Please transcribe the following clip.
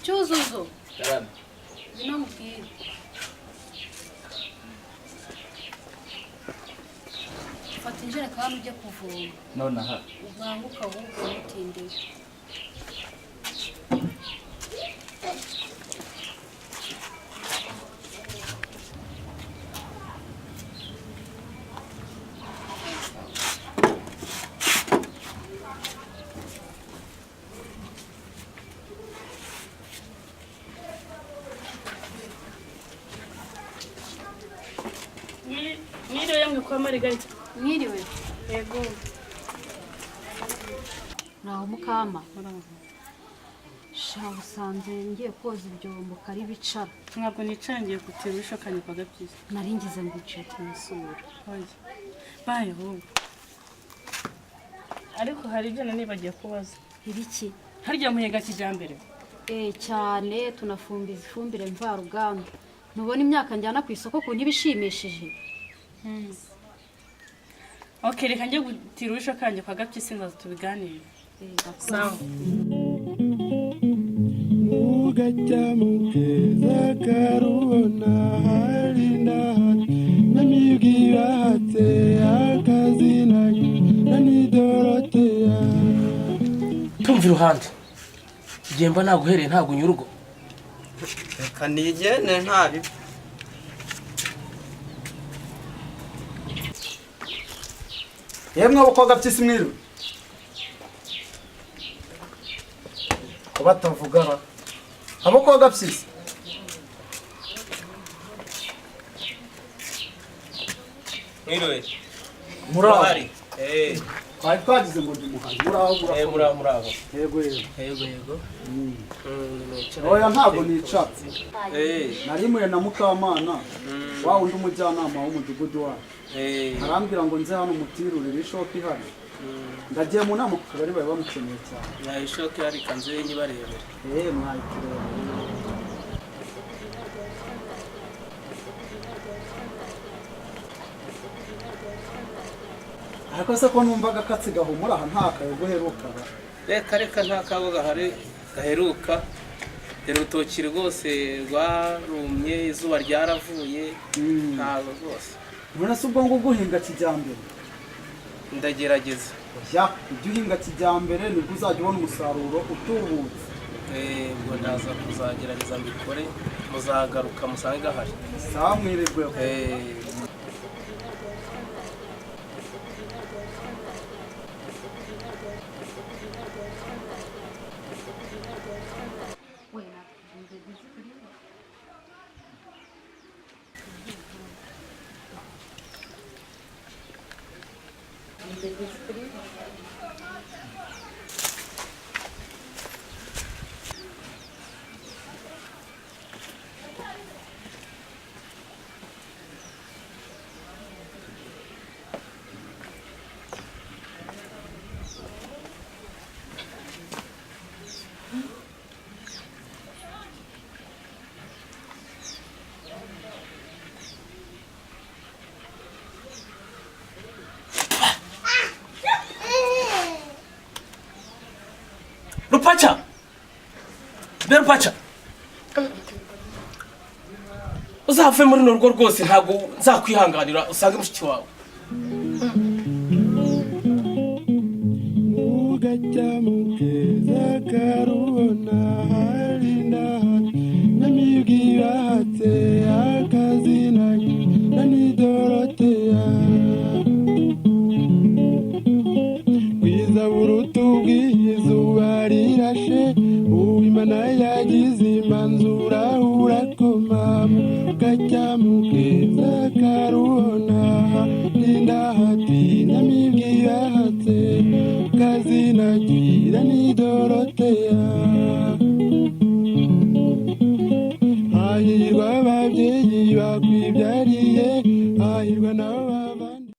Cyuzuzo. Karame. Ngwino nkubwire. Fata injerekani ujye kuvoma. Nonaha. Ubanguke ahubwo ntutindeye. Mwiriwe yemwe kwa Marigarita. Mwiriwe. Yego. Muraho mukama. Sha, usanze ngiye koza ibyombo kari bicara. Ntabwo nicangiye gutira ishokanye kwa Gapyisi. Nari ngize ngo uciye kumusura. Oya. Baye ahubwo. Ariko hari ibyo nanibagiye kubaza. Ibiki? Harya muhinga kijyambere? Eh, cyane, tunafumbiza ifumbire mvaruganda. Ntubona imyaka njyana ku isoko ukuntu iba ishimishije? Okay, reka njye gutira uwishokange kwa Gapyisi, ndaza tubiganire. Eh, ndakoze. Sawa. Ugajya mu keza karubona hari ndahari n'amibwira hatse akazina na ni Doroteya. Tumva iruhande. Igihe mba naguhereye ntabwo unyura urugo. Reka nigende nta bibi. Yemwe abakobwa by'isi, mwiriwe. Ko batavugara abakobwa by'isi? Mwiriwe. Muraho? Eh. Twari twagize ngo ndi muhanzi. Muraho? Eh, muraho, muraho. Yego, yego. Yego, yego. Oya, ntabwo nicara. Eh. Narimuye na Mukamana wa wundi, umujyanama w'umudugudu wacu. Arambwira ngo nze hano mutirurire ishoka ihari. Ndagiye mu nama ku kagari, bari bamukeneye cyane. Nta ishoka ihari, kanze nyibarebere. Eh, mwayitureba. Ariko se ko numvaga akatsi gahumura aha, nta kayoga uheruka? Reka reka, nta kabo gahari gaheruka. Dore urutoki rwose rwarumye, izuba ryaravuye, ntabwo rwose. None se ubwo ngubwo uhinga kijyambere? Ndagerageza. Oya, ujye uhinga kijyambere, nibwo uzajya ubona umusaruro utubutse. Eh, ubwo ndaza kuzagerageza mbikore, muzagaruka musange gahari. Sawa, mwirirweho. Eh. Rupacha! Be Rupacha! Uzave muri runo rugo rwose, ntabwo nzakwihanganira usange mushiki wawe. Ugajya mu keza karubona hari ndahari n'amibwira hatse.